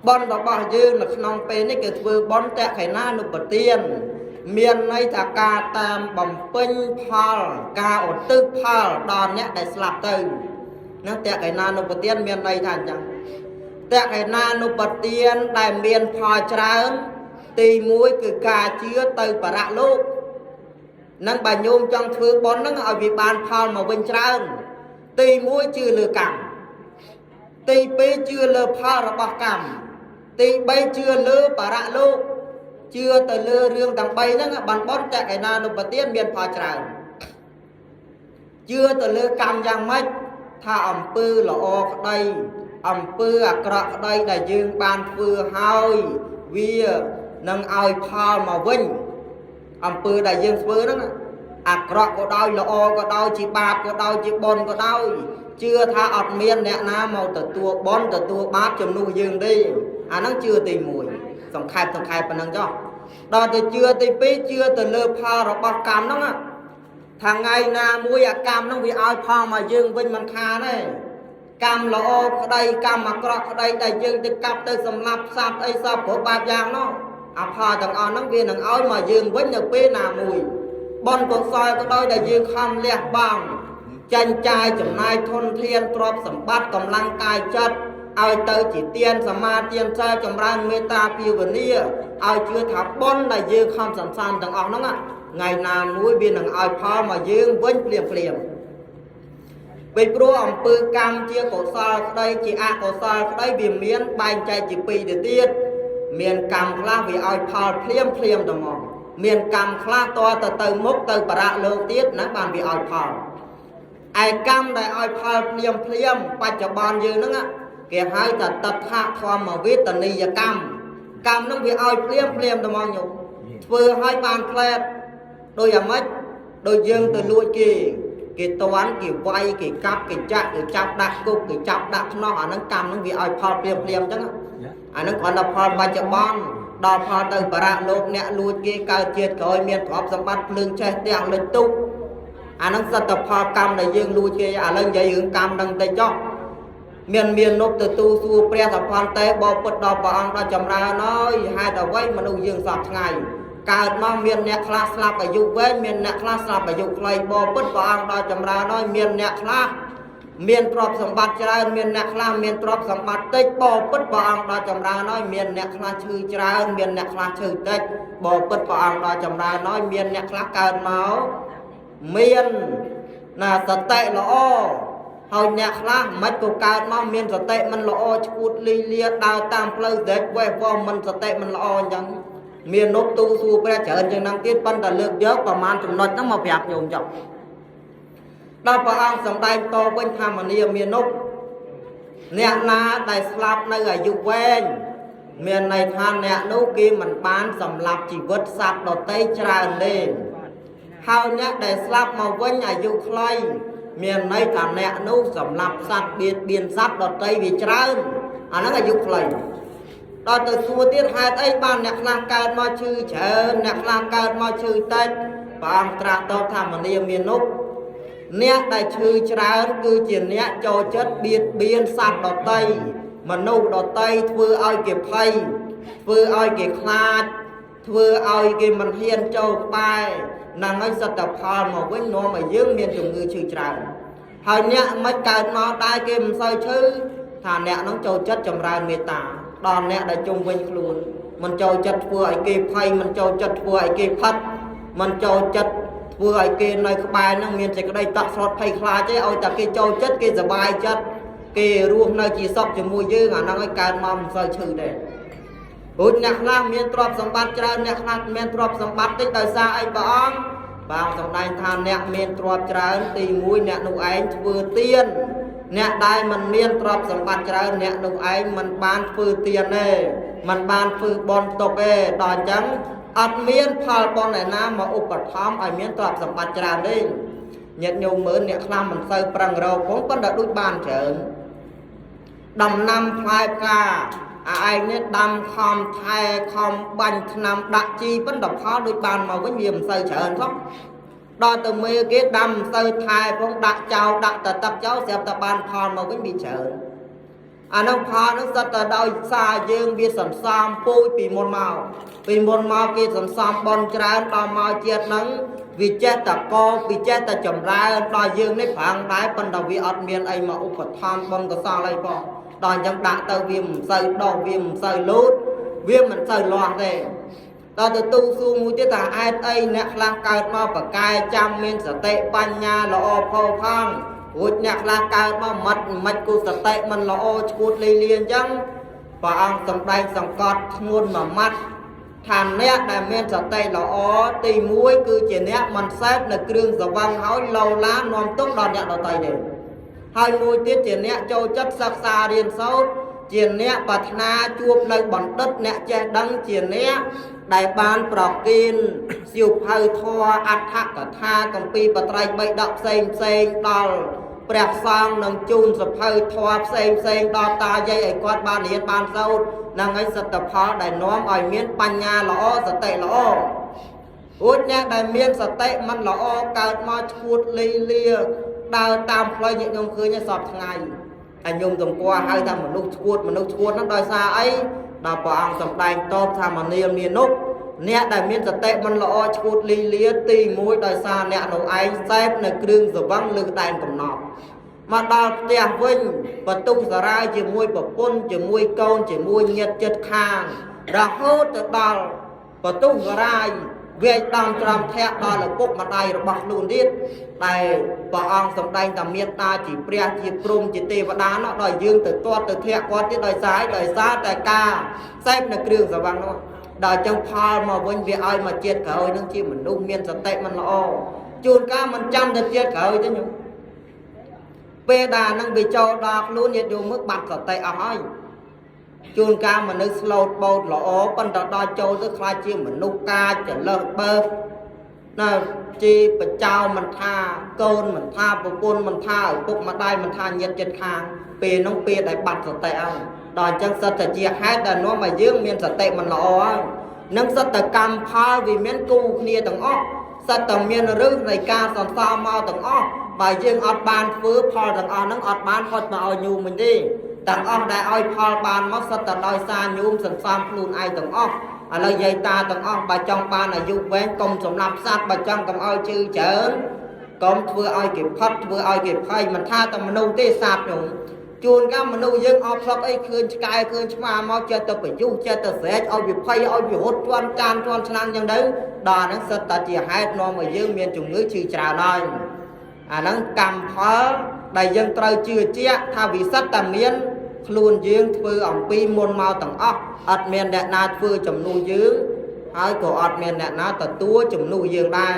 បុណ្យរបស់យើងនៅក្នុងពេលនេះគេធ្វើបុណ្យតក្កិណានុបទានមានន័យថាការតាមបំពេញផលការឧទ្ទិសផលដល់អ្នកដែលស្លាប់ទៅហ្នឹងតក្កិណានុបទានមានន័យថាអញ្ចឹងតក្កិណានុបទានដែលមានផលច្រើនទី1គឺការជឿទៅបរលោកនឹងបើញោមចង់ធ្វើបុណ្យហ្នឹងឲ្យវាបានផលមកវិញច្រើនទី1ជឿលើកម្មទី2ជឿលើផលរបស់កម្មទី3ជឿលើបរលោកជឿទៅលើរឿងទាំង3ហ្នឹងបានបុណ្យតក្កិណានុបទានមានផលច្រើនជឿទៅលើកម្មយ៉ាងម៉េចថាអំពើល្អក្តីអំពើអាក្រក់ក្តីដែលយើងបានធ្វើហើយវានឹងឲ្យផលមកវិញអំពើដែលយើងធ្វើហ្នឹងអាក្រក់ក៏ដោយល្អក៏ដោយជាបាបក៏ដោយជាបុណ្យក៏ដោយជឿថាអត់មានអ្នកណាមកទទួលបុណ្យទទួលបាបជំនួសយើងទេអាហ្នឹងជឿទី1សង្ខេបសង្ខេបប៉ុណ្ណឹងចុះដល់ទៅជឿទី2ជឿទៅលើផលរបស់កម្មហ្នឹងថាថ្ងៃណាមួយអាកម្មហ្នឹងវាឲ្យផលមកយើងវិញមិនខានទេកម្មល្អក្តីកម្មអាក្រក់ក្តីដែលយើងទៅកាប់ទៅសម្លាប់សត្វអីសពគ្រប់បែបយ៉ាងនោះអាផលទាំងអស់ហ្នឹងវានឹងឲ្យមកយើងវិញនៅពេលណាមួយបុណ្យកុសលក៏ដោយដែលយើងខំលះបង់ចាញ់ចាយចំណាយធនធានទ្រព្យសម្បត្តិកម្លាំងកាយចិត្តឲ្យទៅជាទានសមាទានសិលចម្រើនមេត្តាភាវនាឲ្យជឿថាបុណ្យដែលយើងខំសន្សំទាំងអស់ហ្នឹងថ្ងៃណាមួយវានឹងឲ្យផលមកយើងវិញភ្លាមភ្លាមពីព្រោះអំពើកម្មជាកុសលក្តីជាអកុសលក្តីវាមានបែងចែកជាពីរទៅទៀតមានកម្មខ្លះវាឲ្យផលភ្លាមភ្លាមទៅមកមានកម្មខ្លះតទៅទៅមុខទៅបរៈលោកទៀតណាបានវាឲ្យផលឯកម្មដែលឲ្យផលភ្លាមភ្លាមបច្ចុប្បន្នយើងហ្នឹងគេហៅថាតថធម្មវេទនីយកម្មកម្មហ្នឹងវាឲ្យភ្លាមភ្លាមទៅមកញោមធ្វើឲ្យបានផ្លែតដោយអាម៉េចដូចយើងទៅលួចគេគេតន់គេវាយគេកាប់គេចាក់គេចាប់ដាក់គុកគេចាប់ដាក់ខ្នោះអាហ្នឹងកម្មហ្នឹងវាឲ្យផលភ្លាមភ្លាមអញ្ចឹងអាហ្នឹងគ្រាន់តែផលបច្ចុប្បន្នដល់ផលទៅបរៈលោកអ្នកលួចគេកើតជាតិក្រោយមានទ្រព្យសម្បត្តិភ្លើងឆេះផ្ទះលិចទុកអាហ្នឹងសិតតែផលកម្មដែលយើងលួចគេឥឡូវនិយាយរឿងកម្មហ្នឹងតិចចុះមានមាននប់ទៅទូសួរព្រះសផន្តេបពុតដល់ព្រះអង្គដល់ចម្រើនហើយហេតុអ្វីមនុស្សយើងសពថ្ងៃកើតមកមានអ្នកខ្លះស្លាប់អាយុវែងមានអ្នកខ្លះស្លាប់អាយុខ្លីបពុតព្រះអង្គដល់ចម្រើនហើយមានអ្នកខ្លះមានទ្រព្យសម្បត្តិច្រើនមានអ្នកខ្លះមានទ្រព្យសម្បត្តិតិចបពុតព្រះអង្គដល់ចម្រើនហើយមានអ្នកខ្លះឈឺច្រើនមានអ្នកខ្លះឈឺតិចបពុតព្រះអង្គដល់ចម្រើនហើយមានអ្នកខ្លះកើតមកមានណាសតិល្អហើយអ្នកខ្លះមិនក៏កើតមកមានសតិមិនល្អឈួតលីលាដើរតាមផ្លូវស្រេចវេះវមិនសតិមិនល្អអញ្ចឹងមាននប់ទូសួរព្រះច្រើនជាងហ្នឹងទៀតប៉ុន្តែលើកយកប្រហែលចំណុចហ្នឹងមកប្រាប់ញោមចុះដល់ព្រះអង្គសម្ដែងតវិញថាមនាមាននប់អ្នកណាដែលស្លាប់នៅអាយុវែងមានន័យថាអ្នកនោះគេមិនបានសម្លាប់ជីវិតសត្វដទៃច្រើនទេហើយអ្នកដែលស្លាប់មកវិញអាយុខ្លីមានន័យថាអ្នកនោះសម្លាប់សត្វបៀតបៀនសត្វដទៃវាច្រើនអាហ្នឹងអាយុខ្លីដល់ទៅសួរទៀតហេតុអីបានអ្នកខ្លះកើតមកឈឺច្រើនអ្នកខ្លះកើតមកឈឺតិចព្រះអង្គត្រាស់តបថាមនាមាននុអ្នកដែលឈឺច្រើនគឺជាអ្នកចូលចិត្តបៀតបៀនសត្វដទៃមនុស្សដទៃធ្វើឲ្យគេភ័យធ្វើឲ្យគេខ្លាចធ្វើឲ្យគេមិនហ៊ានចូលក្បែរហ្នឹងហើយសត្វតែផលមកវិញនាំឲ្យយើងមានជំងឺឈឺច្រើនហើយអ្នកមិនកើតមកដែរគេមិនសូវឈឺថាអ្នកហ្នឹងចូលចិត្តចម្រើនមេត្តាដល់អ្នកដែលជុំវិញខ្លួនមិនចូលចិត្តធ្វើឲ្យគេភ័យមិនចូលចិត្តធ្វើឲ្យគេផិតមិនចូលចិត្តធ្វើឲ្យគេនៅក្បែរហ្នឹងមានសេចក្តីតក់ស្លុតភ័យខ្លាចទេឲ្យតែគេចូលចិត្តគេសប្បាយចិត្តគេរស់នៅជាសុខជាមួយយើងអាហ្នឹងឲ្យកើតមកមិនសូវឈឺទេរួចអ្នកខ្លះមានទ្រព្យសម្បត្តិច្រើនអ្នកខ្លះមានទ្រព្យសម្បត្តិតិចដោយសារអីព្រះអង្គបាទសម្ដែងថាអ្នកមានទ្រព្យច្រើនទី1អ្នកនោះឯងធ្វើទានអ្នកដែលមិនមានទ្រព្យសម្បត្តិច្រើនអ្នកនោះឯងមិនបានធ្វើទានទេមិនបានធ្វើបុណ្យទុកទេដល់អញ្ចឹងអត់មានផលបុណ្យឯណាមកឧបត្ថម្ភឲ្យមានទ្រព្យសម្បត្តិច្រើនទេញាតិញោមមើលអ្នកខ្លះមិនសូវប្រឹងរកផងប៉ុន្តែដូចបានច្រើនដំណាំផ្លែផ្កាអាឯងនេះដាំខំថែខំបាញ់ថ្នាំដាក់ជីប៉ុន្តែផលដូចបានមកវិញវាមិនសូវច្រើនសោះដល់ទៅមេគេដាំមិនសូវថែផងដាក់ចោលដាក់តទឹកចោលស្រាប់តែបានផលមកវិញវាច្រើន អានឹងផលនឹងសិតតែដោយសារយើងវាសន្សំពូជពីមុនមកពីមុនមកគេសន្សំបនច្រើនដល់មកជាតិហ្នឹងវាចេះតែកវាចេះតែចម្រើនដល់យើងនេះប្រាំងដែរប៉ុន្តែវាអត់មានអីមកឧបត្ថម្ភបុណ្យកុសលអីផងដល់អញ្ចឹងដាក់ទៅវាមិនសូវដោះវាមិនសូវលូតវាមិនសូវលាស់ទេដល់ទៅទូស៊ូមួយទៀតថាអេតអីអ្នកខ្លះកើតមកប្រកែចាំមានសតិបញ្ញាល្អផូរផង់រួចអ្នកខ្លះកើតមកមិនមិនគូសតិមិនល្អឈួតលីលាអញ្ចឹងព្រះអង្គសម្ដែងសង្កត់ធ្ងន់មួយម៉ាត់ថាអ្នកដែលមានសតិល្អទី1គឺជាអ្នកមិនសេពនៅគ្រឿងសង្វឹងហើយឡូឡានាំទុកដល់អ្នកដទៃទេហើយមួយទៀតជាអ្នកចូលចិត្តសិក្សារៀនសូត្រជាអ្នកប្រាថ្នាជួបនៅបណ្ឌិតអ្នកចេះដឹងជាអ្នកដែលបានប្រគិនសៀវភៅធម៌អដ្ឋកថាកម្ពីបត្រៃបីដកផ្សេងផ្សេងដល់ព្រះសង្ឃនឹងជូនសភៅធម៌ផ្សេងផ្សេងដល់តាយាយឲ្យគាត់បានរៀនបានសូត្រនឹងឲ្យសទ្ធផលដែលនាំឲ្យមានបញ្ញាល្អសតិល្អរួចអ្នកដែលមានសតិមិនល្អកើតមកឈួតលីលាដើរតាមផ្លូវញាតិញោមឃើញសពថ្ងៃតែញោមសម្គាល់ហៅថាមនុស្សឈួតមនុស្សឈួតហ្នឹងដោយសារអីដល់ព្រះអង្គសម្ដែងតបថាមនាលមាននុអ្នកដែលមានសតិមិនល្អឈួតលីលាទី1ដោយសារអ្នកនោះឯងសេពនៅគ្រឿងសង្វឹងលើដែនកំណត់មកដល់ផ្ទះវិញបន្ទុះសារាយជាមួយប្រពន្ធជាមួយកូនជាមួយញាតិចិត្តខាងរហូតទៅដល់បន្ទុះសារាយវាយដំច្រំធាក់ដល់ឪពុកម្ដាយរបស់ខ្លួនទៀតដែលព្រះអង្គសម្ដែងតាមេត្តាជាព្រះជាព្រំជាទេវតានោះដល់យើងទៅទាត់ទៅធាក់គាត់ទៀតដោយសារតែការសេពនៅគ្រឿងសង្វឹងនោះដល់ចឹងផលមកវិញវាឲ្យមកជាតិក្រោយនឹងជាមនុស្សមានសតិមិនល្អជួនកាលមិនចាំទៅជាតិក្រោយទេញោមពេលដែលនឹងវាចូលដល់ខ្លួនញាតិញោមមើលបាត់សតិអស់ហើយជួនកាលមនុស្សស្លូតបូតល្អប៉ុន្តែដល់ចូលទៅខ្លាចជាមនុស្សកាចចលើសបើសណាជាបចោមិនថាកូនមិនថាប្រពន្ធមិនថាឪពុកម្ដាយមិនថាញាតិចិត្តខាងពេលនោះពេលដែលបាត់សតិហើយដល់អញ្ចឹងសិតតែជាហេតុដែលនាំឲ្យយើងមានសតិមិនល្អហើយនឹងសិតតែកម្មផលវាមានគូគ្នាទាំងអស់សិតតែមានរឹសនៃការសន្សំមកទាំងអស់បើយើងអត់បានធ្វើផលទាំងអស់ហ្នឹងអត់បានហត់មកឲ្យញោមវិញទេទាំងអស់ដែលឲ្យផលបានមកសិតតែដោយសារញោមសន្សំខ្លួនឯងទាំងអស់ឥឡូវយាយតាទាំងអស់បើចង់បានអាយុវែងកុំសម្លាប់សត្វបើចង់កុំឲ្យជឺច្រើនកុំធ្វើឲ្យគេផឹកធ្វើឲ្យគេភ័យមិនថាតែមនុស្សទេសត្វញោមជួនកាលមនុស្សយើងអត់ផ្លឹកអីឃើញឆ្កែឃើញឆ្មាមកចេះតែប្រយុះចេះតែស្រែកឲ្យវាភ័យឲ្យវារត់ជន់ចានជន់ឆ្នាំងចឹងទៅដល់ហ្នឹងសិតតែជាហេតុនាំឲ្យយើងមានជំងឺឈឺច្រើនហើយអាហ្នឹងកម្មផលដែលយើងត្រូវជឿជាក់ថាវិសិទ្ធតែមានខ្លួនយើងធ្វើអំពីមុនមកទាំងអស់អត់មានអ្នកណាធ្វើជំនួសយើងហើយក៏អត់មានអ្នកណាទទួលជំនួសយើងដែរ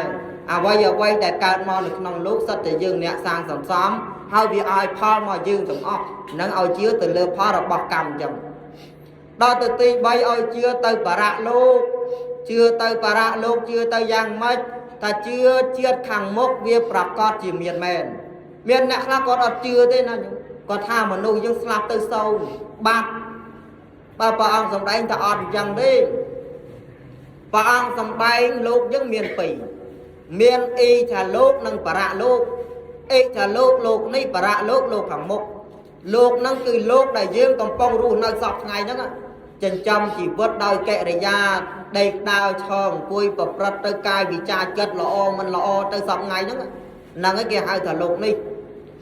អ្វីអ្វីដែលកើតមកនៅក្នុងលោកសិតតែយើងអ្នកសាងសន្សំហើយវាឲ្យផលមកយើងទាំងអស់នឹងឲ្យជឿទៅលើផលរបស់កម្មអញ្ចឹងដល់ទៅទី3ឲ្យជឿទៅបរៈលោកជឿទៅបរៈលោកជឿទៅយ៉ាងម៉េចថាជឿជាតិខាងមុខវាប្រកាសជាមានមែនមានអ្នកខ្លះគាត់អត់ជឿទេណាគាត់ថាមនុស្សយើងស្លាប់ទៅសូន្យបាត់បើព្រះអង្គសម្ដែងថាអត់អញ្ចឹងទេព្រះអង្គសម្ដែងលោកយើងមានពីរមានអ៊ីថាលោកនិងបរៈលោកអ៊ីថាលោកលោកនេះបរៈលោកលោកខាងមុខលោកហ្នឹងគឺលោកដែលយើងកំពុងរស់នៅសពថ្ងៃហ្នឹងចិញ្ចឹមជីវិតដោយកិរិយាដេកដើរឈរអង្គុយប្រព្រឹត្តទៅកាយវិចារចិត្តល្អមិនល្អទៅសពថ្ងៃហ្នឹងហ្នឹងឯងគេហៅថាលោកនេះ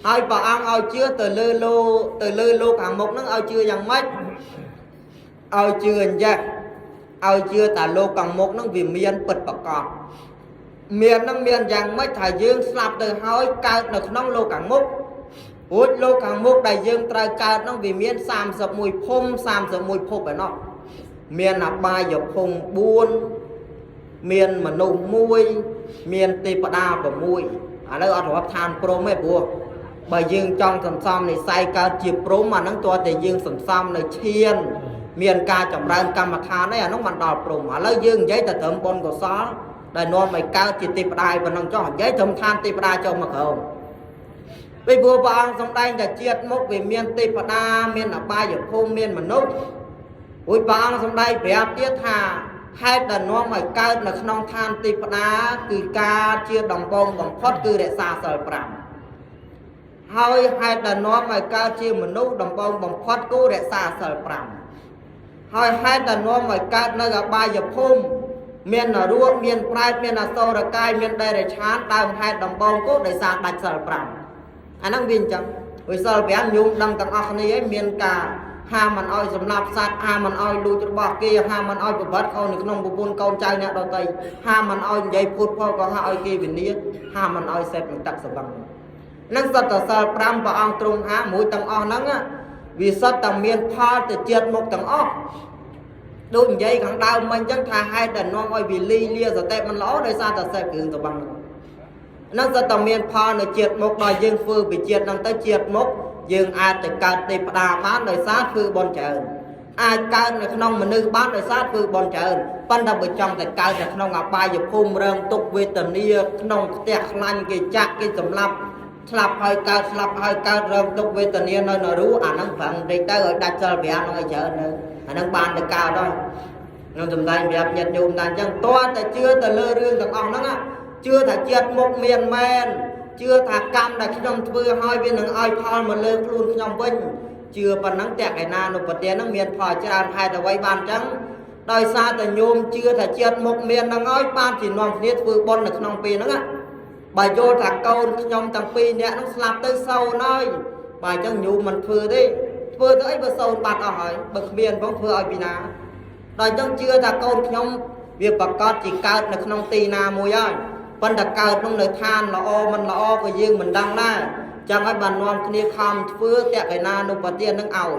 ហើយព្រះអង្គឲ្យជឿទៅលើលោកទៅលើលោកខាងមុខហ្នឹងឲ្យជឿយ៉ាងម៉េចឲ្យជឿអញ្ចេះឲ្យជឿតាលោកខាងមុខហ្នឹងវាមានពិតប្រកបមានហ្នឹងមានយ៉ាងម៉េចថាយើងស្លាប់ទៅហើយកើតនៅក្នុងលោកខាងមុខរួចលោកខាងមុខដែលយើងត្រូវកើតហ្នឹងវាមាន31ភូមិ31ភពឯណោះមានអបាយភូមិ4មានមនុស្ស1មានទេវតា6ឥឡូវអត់រាប់ឋានព្រំទេព្រោះបើយើងចង់សន្សំនិស័យកើតជាព្រំអាហ្នឹងទាល់តែយើងសន្សំនៅឈានមានការចម្រើនកម្មដ្ឋានអីអាហ្នឹងមិនដល់ព្រំឥឡូវយើងនិយាយតែត្រឹមបុណ្យកុសលដែលនាំឲ្យកើតជាទេវតាឯប៉ុណ្ណឹងចុះនិយាយត្រឹមឋានទេវតាចុះមកក្រោមពីព្រោះព្រះអង្គសម្ដែងតែជាតិមុខវាមានទេវតាមានអបាយភូមិមានមនុស្សរួចព្រះអង្គសម្ដែងប្រាប់ទៀតថាហេតុដែលនាំឲ្យកើតនៅក្នុងឋានទេវតាគឺការជាដំបងបំផុតគឺរក្សាសិល5 ហើយហេតុដែលនាំឲ្យកើតជាមនុស្សដំបូងបំផុតគូរក្សាសិល5ហើយហេតុដែលនាំឲ្យកើតនៅអបាយភូមិមាននរកមានប្រែតមានអសុរកាយមានដេរឆានដើមហេតុដំបូងគូដោយសារដាច់សិល5អាហ្នឹងវាអញ្ចឹងវិសិល5ញោមដឹងទាំងអស់គ្នាឯងមានការហាមមិនឲ្យសម្លាប់សត្វហាមមិនឲ្យលួចរបស់គេហាមមិនឲ្យប្រព្រឹត្តខុសនៅក្នុងប្រពន្ធកូនចៅអ្នកដទៃហាមមិនឲ្យនិយាយភូតផលក៏ហាឲ្យគេវិនាហាមមិនឲ្យសេពនឹងទឹកសវឹងនឹងសត្វតសិល5ព្រះអង្គទ្រង់ហាមួយទាំងអស់ហ្នឹងវាសត្វតែមានផលទៅជាតិមុខទាំងអស់ដូចនិយាយខាងដើមមិញអញ្ចឹងថាហេតុដែលនាំឲ្យវាលីលាសតិមិនល្អដោយសារតែសេពគ្រឿងសវឹងហ្នឹងនឹងសត្វតែមានផលនៅជាតិមុខដល់យើងធ្វើពីជាតិហ្នឹងទៅជាតិមុខយើងអាចទៅកើតទេវតាបានដោយសារធ្វើបុណ្យច្រើនអាចកើតនៅក្នុងមនុស្សបានដោយសារធ្វើបុណ្យច្រើនប៉ុន្តែបើចង់តែកើតនៅក្នុងអបាយភូមិរងទុក្ខវេទនាក្នុងផ្ទះខ្លាញ់គេចាក់គេសម្លាប់ស្លាប់ហើយកើតស្លាប់ហើយកើតរងទុក្ខវេទនានៅនរោអាហ្នឹងប្រឹងតិចទៅឲ្យដាច់សិល5ហ្នឹងឲ្យច្រើនទៅអាហ្នឹងបានទៅកើតហើយខ្ញុំសំដែងប្រាប់ញាតិញោមថាអញ្ចឹងតើតែជឿទៅលើរឿងទាំងអស់ហ្នឹងជឿថាជាតិមុខមានមែនជឿថាកម្មដែលខ្ញុំធ្វើហើយវានឹងឲ្យផលមកលើខ្លួនខ្ញុំវិញជឿប៉ុណ្ណឹងតក្កណានុបទានហ្នឹងមានផលច្រើនហេតុអ្វីបានអញ្ចឹងដោយសារតែញោមជឿថាជាតិមុខមានហ្នឹងហើយបានជានាំគ្នាធ្វើបុណ្យនៅក្នុងពេលហ្នឹងបើយល់ថាកូនខ្ញុំទាំងពីរនាក់ហ្នឹងស្លាប់ទៅសូន្យហើយបើអញ្ចឹងញោមមិនធ្វើទេធ្វើទៅអីបើសូន្យបាត់អស់ហើយបើគ្មានផងធ្វើឲ្យពីណាដល់អញ្ចឹងជឿថាកូនខ្ញុំវាប្រកាសជាកើតនៅក្នុងទីណាមួយហើយប៉ុន្តែកើតនោះនៅឋានល្អមិនល្អក៏យើងមិនដឹងដែរចឹងហើយបាននាំគ្នាខំធ្វើតក្កណានុបទាននឹងឲ្យ